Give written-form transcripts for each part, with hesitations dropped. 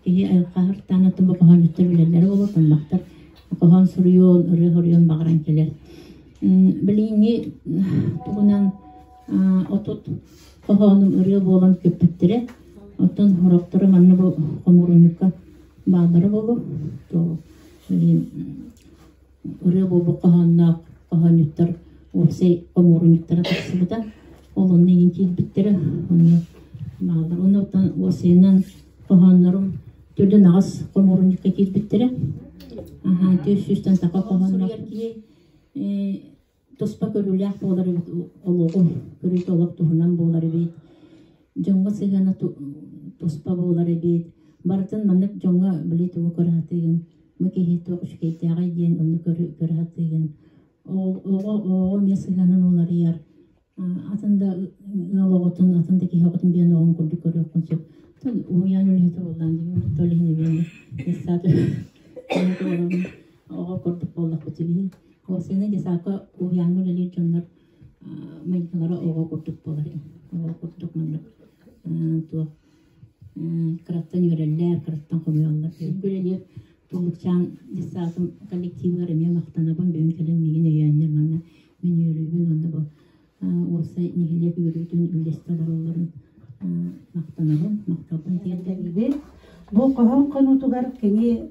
Киһи айылҕа аһартаан атын бу хоһоонньуттар үлэлэрэ буолуо, таммахтар хоһоон суруйуон, ырыа суруйуон баҕаран кэлэр. Билиҥҥи тугунан 30 хоһоонум ырыа буолан көппүттэрэ. Оттон сорохторо манна бу хомуурунньукка бааллара буолуо. Ырыа буолбут хоһоонноох хоһоонньуттар уопсай хомуурунньуктара тахсыбыта. Ол онно иҥин киирбиттэрэ. Онно бааллар. Онно оттон уопсайынан хоһооннорум төрдүн аҕыс хомуурунньукка киирбиттэрэ. Аһаа, 400-тэн таха хоһоонноох киһи туспа көрүүлээх буолар эбит олоҕу, көрүүтэ олох туһунан буолар эбит. Дьоҥҥо сыһыана туспа буолар эбит. Барытын маннык дьоҥҥо били тугу көрө сатыыгын, бу киһи туох үчүгэйдээҕий диэн онну көрө сатыыгын. Оҕо оҕо эмиэ сыһыанын уларыйар. Атын да ыал оҕотун, атын да киһи оҕотун биэн оҕоҥ курдук көрүөххүн сөп. Уһуйаан үлэһитэ буоллаан дии, ол иһин эмиэ оҕо курдук буоллахпыт үһү. Уопсайынан десаакка уһуйааҥҥа үлэлиир дьоннор майгылара оҕо курдук буолар. Оҕо курдук маннык туох кыраттан үөрэллэр, кыраттан хомуйаллар. Үлэлиир Туллукчаан детсадым коллективыгар эмиэ махтанабын. Бүгүн кэлэн миигин өйөөннөр манна мин үөрүүбүн уонна бу уопсай нэһилиэк үөрүүтүн үллэстэ олороллорун махтанабын, махталбын тиэрдэбин. Бу хоһоон хонуутугар кини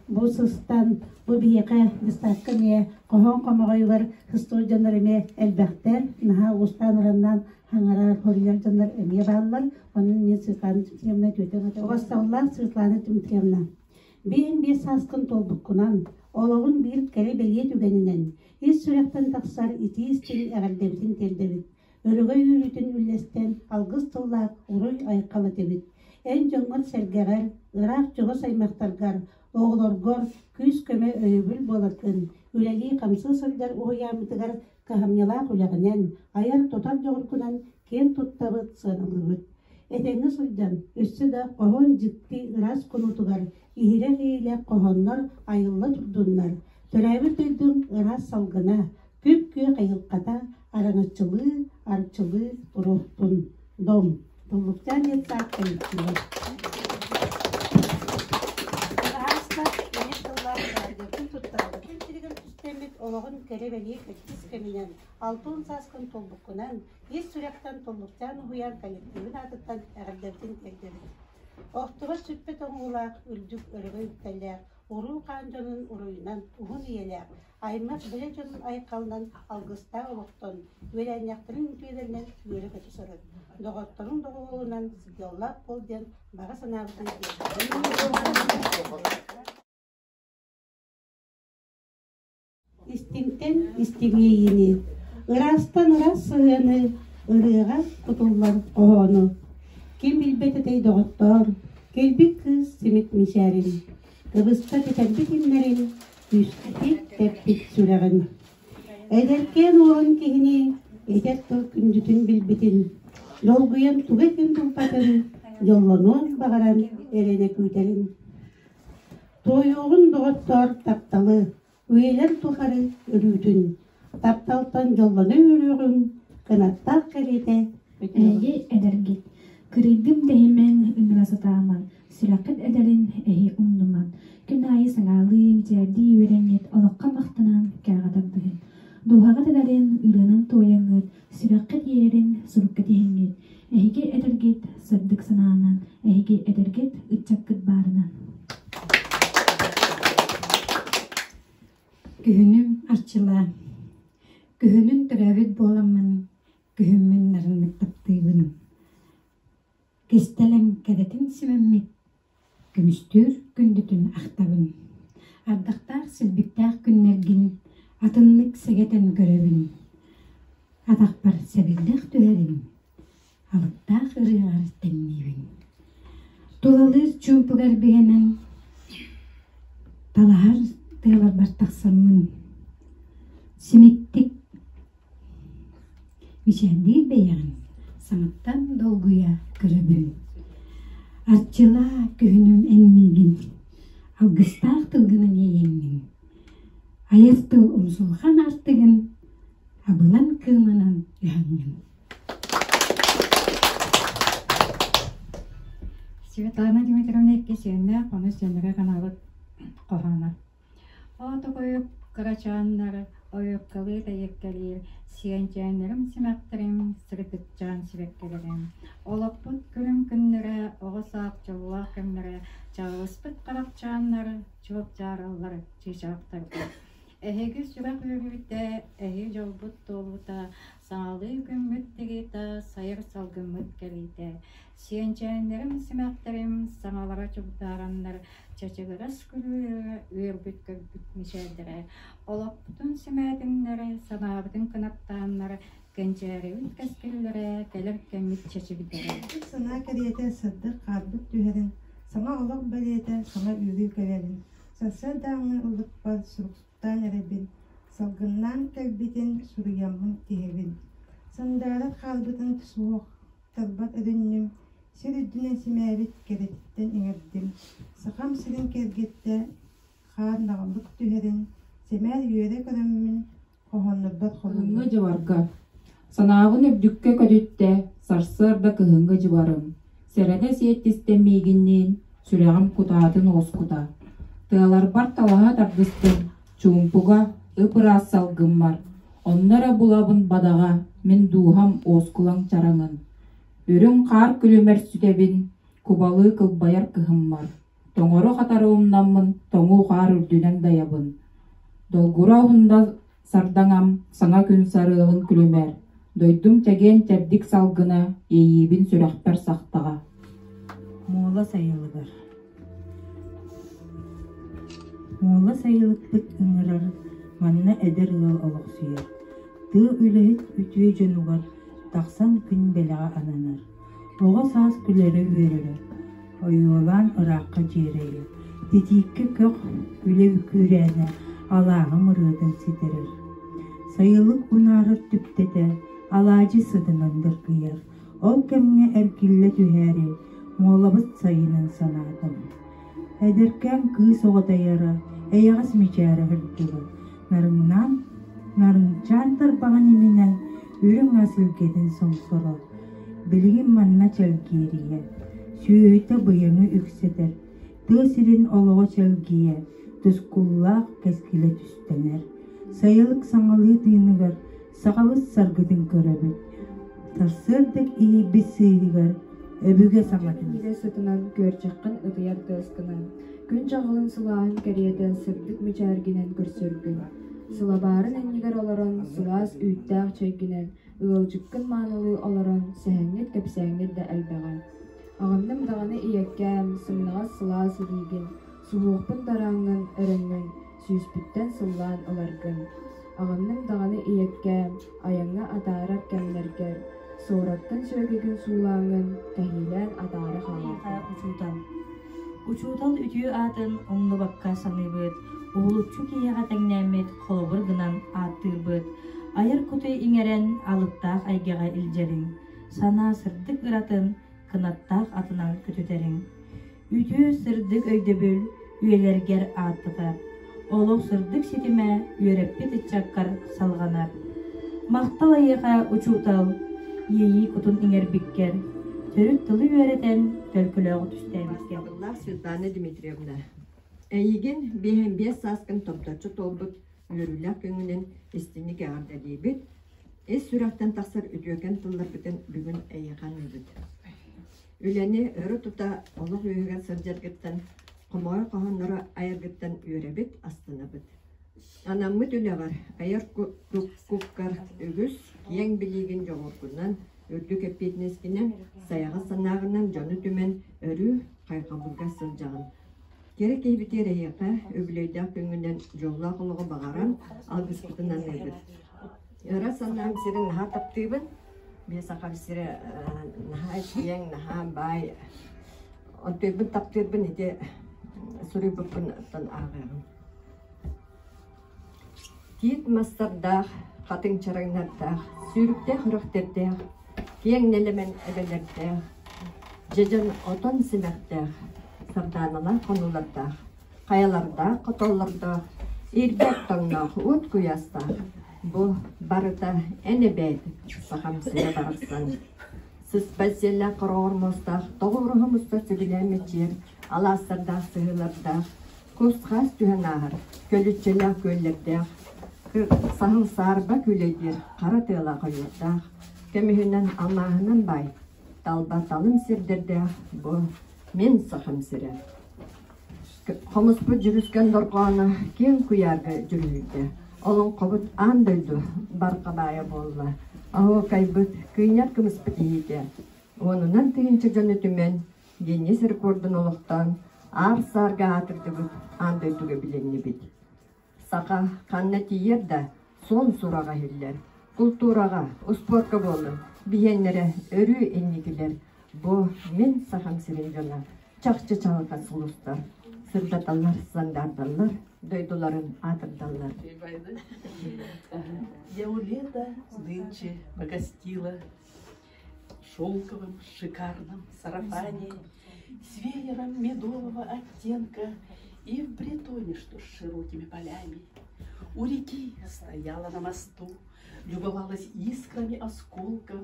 бу сыстан, бу биһиэхэ дьыссаакка эмиэ хоһоон хомоҕойугар сыстыбыт дьоннор эмиэ элбэхтэр, наһаа уустаан-ураннаан хаҥарар, хоруйар дьоннор эмиэ бааллар. Онон мин Светлана Дмитриевна түөтэ Оҕостоллоох Светлана Дмитриевна, биэһин биэс сааскын туолбуккунан, олоҕун биир кэрэ-бэлиэ түгэнинэн, ис сүрэхтэн тахсар итии-истиҥ эҕэрдэбитин тиэрдэбит. Өрөгөй үөрүүтүн үллэстэн, алгыс тыллаах уруй-айхал этэбит. Эн дьоҥҥор-сэргэҕэр, ыраах-чугас аймахтаргар, оҕолоргор күүс-көмө өйөбүл буоларгын, үлэлии-хамсыы сылдьар уһуйааммытыгар кыһамньылаах үлэҕинэн, айар-тутар дьоҕургунан киэн туттабыт, сыаналыыбыт. Этэҥҥэ сылдьан, өссө да хоһоон дьикти ыраас хонуутугар иһирэх иэйиилээх хоһооннор айылла турдуннар, төрөөбүт дойдуҥ ыраас салгына, күп-күөх айылҕата араҥаччылыы, арчылыы туруохтун. Дом! Туллукчаан детсад коллектива. Түстэммит олоҕун кэрэ-бэлиэ кэрдиис кэминэн, алтын сааскын туолбуккунан, ис сүрэхтэн Туллукчаан уһуйаан коллективын аатыттан эҕэрдэбитин тиэрдэбит. Охтубат сүппэт оҥоһуулаах, үрдүк өрөгөй үктэллээх, уруу-хаан дьонун уруйунан уһун үйэлээх, аймах бэйэ дьонун айхалынан алгыстаах олохтон, үөлээнньэхтэрин үтүөлэринэн үөрэ-көтө сырыт, доҕотторуҥ доҕуһуолунан дьоллоох буол диэн баҕа санаабытын Истиҥтэн истиҥ иэйиини, ыраастан ыраас сыһыаны, ырыаҕа кутуллар хоһоону. Ким билбэт этэй доҕоттоор, кэлбит кыыс симик мичээрин, кыбыста кэтэрбит имнэрин, күүскэтик тэппит сүрэҕин. Эдэркээн уолун киһини этэр тыл күндүтүн билбитин, долгуйан тугу этин булбатын, дьоллонуон баҕаран эрэнэ күүтэрин. Туойуоҕун доҕоттоор тапталы, үйэлэр тухары өрүүтүн, тапталтан дьоллоно үөрүөҕүҥ, кынаттаах кэриэтэ Эһиги эдэргит, кырыйдым дэһимэҥ, ыҥыра сатаамаҥ, сүрэххит эдэрин эһи умнумаҥ, күн аайы саҥаалыы, мичээрдии үөрэҥҥит, олоххо махтанан кэрэҕэ тардыһыҥ. Дууһаҕыт эдэрин ырыанан туойаҥҥыт, сүрэххит иэйэрин сурукка тиһиҥҥит, эһиги эдэргит сырдык санаанан, эһиги эдэргит ыччаккыт баарынан. Күһүнүм арчылаа. Күһүнүн төрөөбүт буоламмын, күһүммүн нарыннык таптыыбын. Кистэлэҥ кэрэтин симэммит, көмүстүүр күндүтүн ахтабын. Ардахтаах силбиктээх күннэргин атыннык сэгэтэн көрөбүн. Атахпар сэбирдэх түһэрин, алыптаах ырыаҕар тэҥниибин. Тулалыыр чуумпугар бигэнэн, талаһар тыаларбар тахсаммын, симиктик Мичээрдиир бэйэҕин саҥаттан долгуйа көрөбүн. Арчылаа күһүнүм эн миигин, алгыстаах тылгынан иэйэҥҥин, айар тыл умсулҕан аартыгын абылаҥ кыымынан ыһаҥҥын. Светлана Дмитриевна икки сиэннээх, ону сиэннэрэ ханаабыт хоһооно. Оотокойук кырачааннар ойуккалыы тэйэккэлиир сиэнчээннэрим симэхтэрим сырдыкчаан сибэккилэрим олохпут күлүм күннэрэ оҕо саах дьоллоох кэмнэрэ чаҕылыспыт харахчааннар чуопчаараллар чыычаахтарбыт Эһиги сүрэх үөрүүтэ, эһи дьолбут туолуута, саҥалыы күммүт тигиитэ, сайыр салгыммыт кэлиитэ. Сиэнчээннэрим, симэхтэрим саҥалара чугдаараннар, чачыгырас күлүүлэрэ үөрбүт-көрбүт мичээрдэрэ, олохпутун симээтиннэр, санаабытын кынаттааннар, кэнчээрибит кэскиллэрэ, кэлэр кэммит чэчирдэрэ. Санаа кэриэтэ сырдык хаарбыт түһэрин, саҥа олох бэлиэтэ, саҥа үөрүү кэлэрин Сарсыардааҥҥы ыллыкпар суруктаан эрэбин, салгыннаан кэлбитин суруйаммын тиһэбин. Сандаарар хаалбытын суох, талбат өрүннүм, сир үрдүнэн симээбит кэрэтиттэн иҥэрдим. Сахам сирин кэргэттэ хаар наҕыллык түһэрин, сэмээр үөрэ көрөммүн, хоһооннорбор Кыһыҥҥы дьыбарга Санаабын үрдүккэ көтүттэ, сарсыарда кыһыҥҥы дьыбарым, сэрэнэ сиэттистэ миигинниин, сүрэҕим кутаатын уоскута. Тыаларбар талаһа тардыстым, чуумпуга, ып-ыраас салгыммар, онно эрэ булабын бадаҕа, мин дууһам уоскулаҥ чараҥын. Үрүҥ хаар күлүмэр сүтэбин, кубалыы кылбайар кыһыммар. Тоҥору-хатары умнаммын, тоҥуу хаар үрдүнэн дайабын. Долгура уһунна сардаҥам, саҥа күн сарыалын күлүмэр, дойдум чэгиэн чэбдик салгына иэйиибин сүрэхпэр сахтаҕа. Муола сайылыгар Муола сайылыкпыт ыҥырар, манна эдэр ыал олохсуйар. Тыа үлэһит үтүө дьонугар тахсан күн бэлэҕэ ананар. Оҕо саас күлэрэ-үөрэрэ, ойуолаан ыраахха дьиэрэйэр, титииккэ көх, үлэ күүрээнэ алааһым ырыатын ситэрэр. Сайылык унаарар түптэтэ алаадьы сытынан дыргыйар. Ол кэмҥэ эргиллэ түһээри Муолабыт сайынын санаатым. Эдэркээн кыыс оҕо дайара, эйэҕэс мичээрэ һырдыга, нарыҥнаан, нарыҥчаан тарбаҕын иминэн үрүҥ ас илгэтин сомсоро. Билигин манна чэлгиэрийэ, сүөһүтэ быйаҥы үксэтэр, тыа сирин олоҕо чэлгийэ, тускуллаах кэскилэ түстэнэр. Сайылык саҥалыы тыыныгар сахабыт саргытын көрөбүт. Сарсыарда иһийбит сыыһыгар өбүгэ саҥатын Минньигэс сытынан күөрчэххин ытыйар тыаскынан, күн чаҕылын сылааһын кэриэтэ сырдык мичээргинэн көрсөргүн, сылабаарын иннигэр олорон сылаас үүттээх чэйгинэн, ыалдьыккын маанылыы олорон сэһэҥҥит-кэпсээҥҥит да элбэҕэ. Аҕынным даҕаны ийэккээм, сымнаҕас сылаас илиигин, суһуохпун дарааҥҥын өрөҥҥүн, сүүспүттэн сыллаан ыларгын. Аҕынным даҕаны ийэккээм, айаҥҥа атаарар кэмнэргэр, суораттан сүөгэгин суулааҥҥын, кэһиилээн атаара Эйиэхэ хааларгын. учуутал. Учуутал үтүө аатын умнубакка саныыбыт, уһулуччу киһиэхэ тэҥнээммит холобур гынан ааттыырбыт, айар куту иҥэрэн алыптаах эйгэҕэ илдьэриҥ, санаа сырдык ыратын кынаттаах атынан көтүтэриҥ. Үтүө сырдык өйдөбүл үйэлэргэр ааттатар, олох сырдык ситимэ үөрэппит ыччаккар салҕанар. Махтал эйиэхэ, учуутал, иэйии кутун иҥэрбиккэр, төрүт тылы үөрэтэн төлкөлөөҕү түстээбиккэр. Убаастабыллаах Светлана Дмитриевна, эйигин биэһэн биэс сааскын томточчу туолбут үөрүүлээх күҥҥүнэн истиҥник эҕэрдэлиибит. Ис сүрэхтэн тахсар үтүөкэн тылларбытын бүгүн эйиэхэ аныыбыт. Үлэни өрө тута олох үөһүгэр сылдьаргыттан, хомоҕой хоһооннору айаргыттан үөрэбит, астынабыт. Анаммыт үлэҕэр, айар куккар үгүс киэҥ билиигин дьоҕургунан, үрдүк эппиэтинэскинэн, сайаҕас санааҕынан дьону түмэн өрүү хайҕабылга сылдьаҕын. Кэрэ киһибитигэр эһиэхэ үбүлүөйдээх күҥҥүнэн дьоллоох олоҕу баҕаран, алгыспытын аныыбыт. Ыра санаам сирин наһаа таптыыбын. Биэ сахам сирэ наһаа киэҥ, наһаа баай. Онтуйбун таптыырбын ити суруйбуппун ааҕыаҕым. Тиит мастардаах, хатыҥ чараҥнардаах, сүүрүктээх үрэхтэрдээх, киэҥ нэлэмэн эбэлэрдээх, дьэдьэн отон симэхтээх, сардааналаах хонуулардаах, хайалардаах, хотоллордоох, ирбэт тоҥноох, уот куйаастаах. Бу барыта эн эбээт, сахам сирэ барахсан. Сыспай сиэллээх хороҕор муостаах, тоҕуоруһа мустар сөбүлээн мэччийэр алаастардаах сыһыылардаах, кус-хаас түһэн ааһар, көлүччэлээх күөллэрдээх, саһыл саарба күүлэйдиир хара тыалаах ойуурдаах, көмүһүнэн алмааһынан баай, талба талым сирдэрдээх бу мин Сахам сирэ. Хомуспут дьүрүскэн дорҕооно киэҥ куйаарга дьүрүһүйдэ. Олоҥхобут аан дойду барҕа баайа буолла. Оһуокайбыт, кыынньар кымыспыт иһиитэ. Уонунан тыһыынча дьону түмэн, Гиннес рекордун олохтоон, аар-саарга аатырдыбыт, аан дойдуга билиннибит. Саха ханна тиийэр да, суон сураҕа иһиллэр. Култуураҕа, успуорка буоллун, биһиэннэрэ өрүү инникилэр. Бу мин Сахам сирин дьоно, чахчы чаҕылхай сулустар, сырдаталлар, сандаардаллар, дойдуларын аатырдаллар. Я у лета нынче погостила в шелковом шикарном сарафане с веером медового оттенка и в бретоне, что с широкими полями. У реки стояла на мосту, любовалась искрами осколков,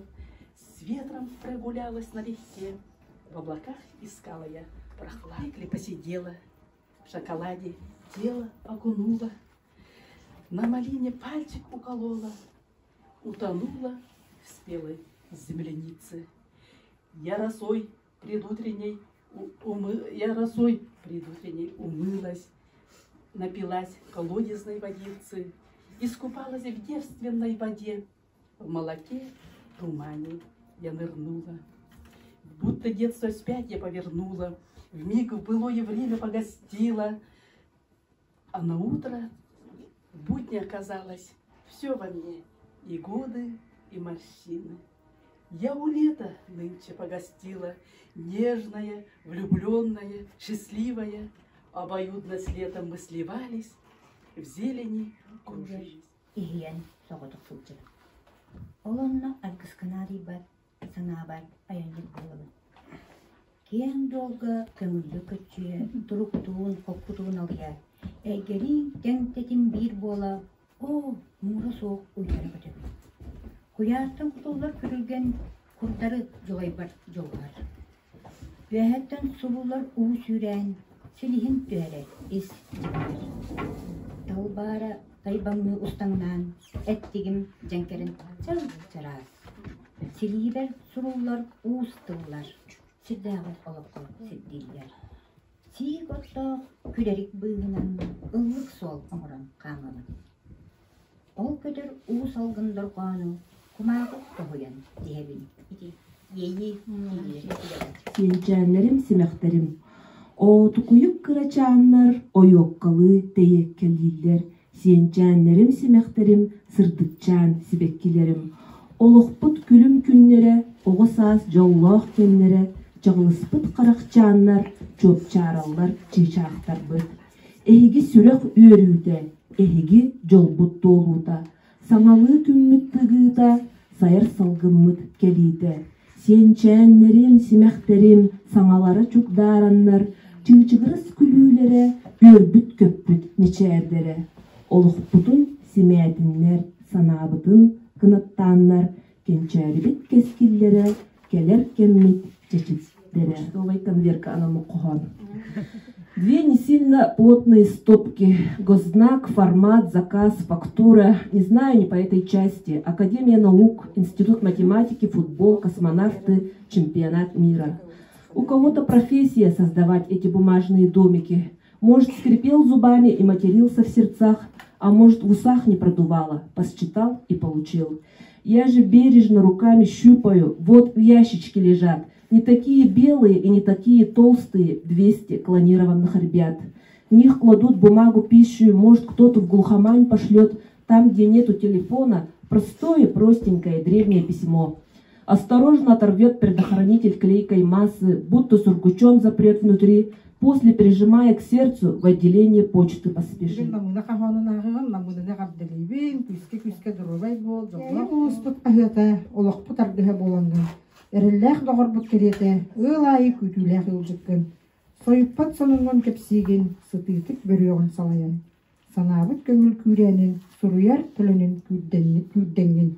с ветром прогулялась налегке. В облаках искала я прохлады, посидела, в шоколаде тело окунула, на малине пальчик уколола, утонула в спелой землянице. Я росой предутренней, умы, я росой предутренней умылась, напилась колодезной водицы, искупалась в девственной воде, в молоке тумане я нырнула. Будто детство вспять я повернула, в миг в былое время погостила, а на утро в будни оказалось все во мне, и годы, и морщины. Я у лета нынче погостила, нежная, влюбленная, счастливая. Обоюдно с летом мы сливались, в зелени кружились. Иһийэн соҕотох сылдьабын. Ол онно аргыска наадыйбат, санаабар айанньыт буолабын. Киэҥ дуолга көҥүллүк көччүйэ, туруктуун, холкутуун алыйа, эйгэлиин тэҥ тэтим биир буола, оо, муура суох уйдара көтөбүн. Куйаартан кутуллар күрүлгэн курдары дьулайбар дьулуһар. Үөһэттэн субуллар уу сүүрээн, силиһин түһэрэр ис дьиҥэр. Талбаара тайбаҥныы устаҥнаан, эттигим дьэҥкэрин чал-чараас. Силиибэр суруллар уус тыллар, сирдээҕи олоххо сирдииллэр. Сиик оттоох күлэрик быыһынан ыллык суол оҥорон хаамабын. Ол көтөр уу салгын дорҕоону кумааҕы тоһуйан тиһэбин. Ити иэйии киирэр. Сиэнчээннэрим, симэхтэрим, оотукуйук кырачааннар ойуоккалыы тэйиэккэлииллэр, сиэнчээннэрим, симэхтэрим, сырдыкчаан сибэккилэрим. Олохпут күлүм күннэрэ, оҕо саас дьоллоох кэмнэрэ, чаҕылыспыт харахчааннар, чуопчаараллар чыычаахтарбыт. Эһиги сүрэх үөрүүтэ, эһиги дьолбут туолуута, саҥалыы күммүт тыгыыта, сайар салгыммыт кэлиитэ. Сиэнчээннэрим, симэхтэрим саҥалара чугдаараннар, чыычыгырас күлүүлэрэ, үөрбүт-көппүт мичээрдэрэ. Олохпутун симээтиннэр, санаабытын кынаттааннар, кэнчээрибит кэскиллэрэ, кэлэр кэммит чэчиктэрэ. Новый конверка анаммыт хоһоон. Две не сильно плотные стопки. Госзнак, формат, заказ, фактура. Не знаю не по этой части. Академия наук, Институт математики, футбол, космонавты, чемпионат мира. У кого-то профессия создавать эти бумажные домики. Может, скрипел зубами и матерился в сердцах, а может, в усах не продувало, посчитал и получил. Я же бережно руками щупаю, вот в ящичке лежат, не такие белые и не такие толстые 200 клонированных ребят. В них кладут бумагу, пищу, может, кто-то в глухомань пошлет, там, где нету телефона, простое, простенькое древнее письмо. Осторожно оторвет предохранитель клейкой массы, будто сургучом запрет внутри, после прижимая к сердцу в отделение почты поспешит. Намына хаһаанын ааҕыгын, намынаны эҕэрдэлиибин, күүскэ-күүскэ доруобай буол, дьоллоох улууспут хаһыата, олохпут аргыһа буолаҥҥын, эрэллээх доҕорбут кэриэтэ, ыал аайы күүтүүлээх ыалдьыккын, сойуппат сонуҥҥун кэпсиигин, сытыытык бөрүөҕүн салайан, санаабыт көҥүл күүрээнин, суруйар төлөнүн күүрдэҥҥин,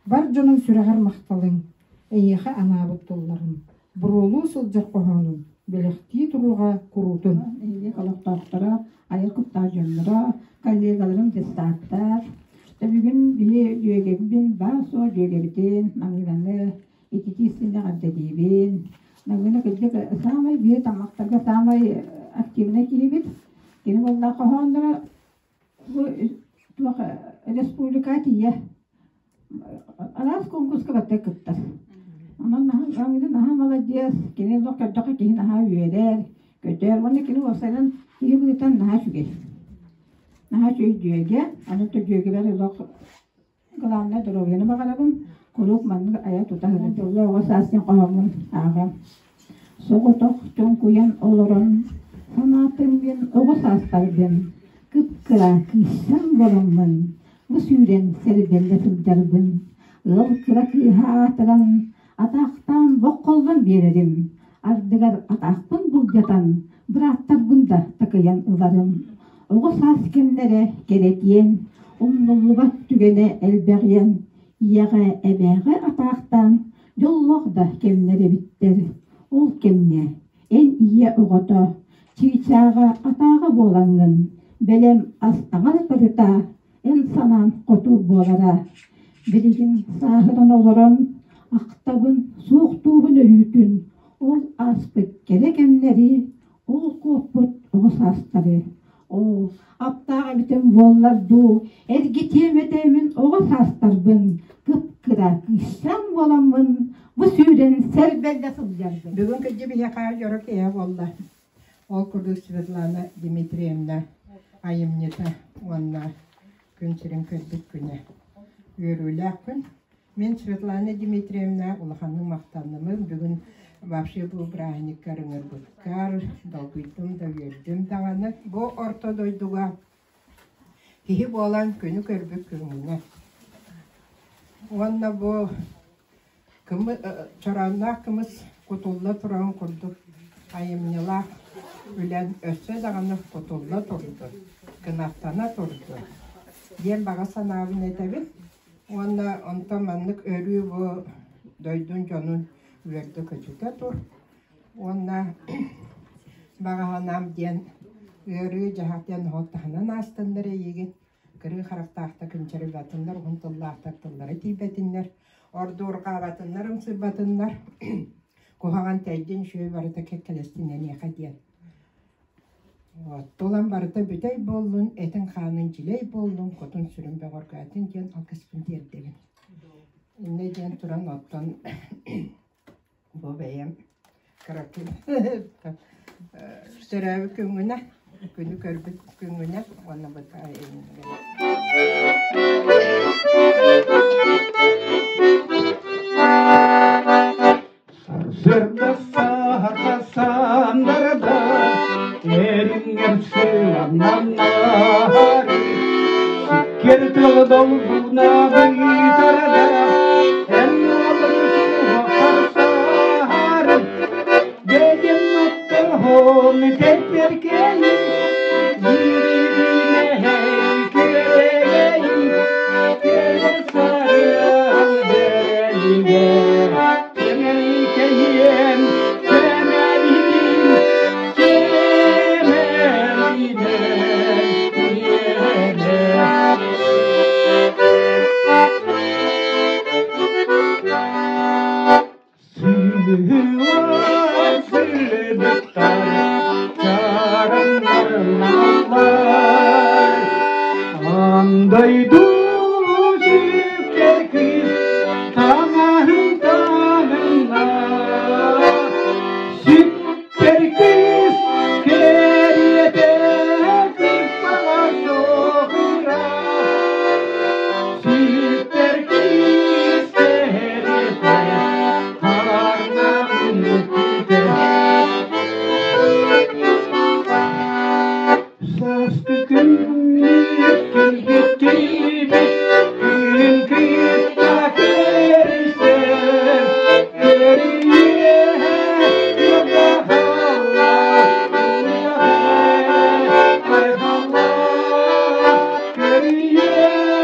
бар дьонуҥ сүрэҕэр махталыҥ, Эйиэхэ анаабыт тылларым, буруолуу сылдьар хоһоонум, бэлэхтии туруоҕа куруутун. Нэһилиэк олохтоохторо, айар куттаах дьонноро, коллегаларым дьыссааттар. Бүгүн биһи дьүөгэбин баар-суох дьүөгэбитин Маҥыынаны ититии синньэх эҕэрдэлиибин. Маҥыына кырдьык саамай биһи таммахтарга саамай активнай киһибит. Кини буоллаах хоһоонноро бу туох республика тиийэ араас конкурска барыта кыттар. Онон наһаа наһаа маладьыас, кини олох көрдөххө киһи наһаа үөрэр, көтөр уонна кини уопсайынан киһи быһыытынан наһаа үчүгэй. Наһаа үчүгэй дьүөгэ, онон дьүөгэбэр олох главное доруобуйаны баҕарабын, куруук маннык айа-тута сылдьар. Дьоллоох оҕо саас диэн хоһооммун ааҕам. Соҕотох чоҥкуйан олорон санаатым мин оҕо сааспарбын, кып-кыра кыысчаан буоламмын, бу сүүрэн сэргэллэ сылдьарбын, ыал кыра кыыһа аатыран, атаахтаан боххоллон биэрэрим, ардыгар атаахпын былдьатан, бырааттарбын да такыйан ыларым. Оҕо саас кэмнэрэ кэрэтиэн, умнуллубат түгэнэ элбэҕиэн, ийэҕэ, эбээҕэ атаахтаан Дьоллоох да кэмнэр эбиттэр. Ол кэмҥэ эн ийэ оҕото, чыычааҕа атааҕа буолаҥҥын, бэлэм ас-таҥас барыта эн санаан хоту буолара. Билигин сааһыран олорон ахтабын, суохтуубун өрүүтүн, ол ааспыт кэрэ кэмнэри, ол куоппут оҕо саастары. Оо, аптаах эбитим буоллар дуу, эргитиэм этэ мин оҕо саастарбын, кып-кыра кыысчаан буоламмын, бу сүүрэн сэрбэллэ сылдьарбын. Бүгүн кырдьы биһиэхэ дьоро киэһэ буолла. Ол курдук Светлана Дмитриевна айымньыта уонна күн сирин көрбүт күнэ. Үөрүүлээх күн. Мин Светлана Дмитриевна улаханнык махтаннымын. Бүгүн вообще бу бырааһынньыкка ыҥырбыккар долгуйдум да үөрдүм даҕаны. Бу орто дойдуга киһи буолан күнү көрбүт күҥҥүнэ. Уонна бу чороонноох кымыс кутулла турарын курдук айымньылаах үлэн өссө даҕаны кутулла турдун, кынаттана турдун диэн баҕа санаабын этэбин. Уонна онтон маннык өрүү бу дойдун дьонун үөрдэ-көтүтэ тур. Уонна баҕаһанаам диэн ыарыы дьаһах диэн оһол таһынан аастыннар эйигин. Кырыы харахтаахтар күнчэрибатыннар, уһун тыллаахтар тыллара тиийбэтиннэр, ордуурҕаабатыннар, ымсыырбатыннар, куһаҕан тэйдин үчүгэй барыта кэккэлэстин эниэхэ диэн. Тулам барыта бүтэй буоллун, этин-хаанын дьилэй буоллун, кутун-сүрүн бөҕөргөөтүн диэн алгыспын тиэрдэбин. Иннэ диэн туран оттон бу бэйэм кыракый төрөөбүт күҥҥүнэ, күнү көрбүт күҥҥүнэ уонна Сарсыарда саһарда сандарда, эриҥҥэр сыламнаннаары, сиккиэр тыалы долгуна быытарда, эн уолун суһаххар саһарым, дедим оттоһон тэпперкэйим, биирибинэһэй күөрэгэйим, кэлэр сарыал бэрэлигэр. Кэмэлкэйиэм, кэмэлиим, кэмэлиимэ, Сыһыар сырдыктар чараҥнарыналлар, Аан дойду сүктэр кыыс таҥаһын таҥынна. Сүктэр кыыс кэриэтэ кырпаҕа соһура. Сүктэр кыыс кэриэтэ Сааскы күннүк килбиттиибит, күн кытта көрүстэр, көрүө хаалла, айхалла, көрүө.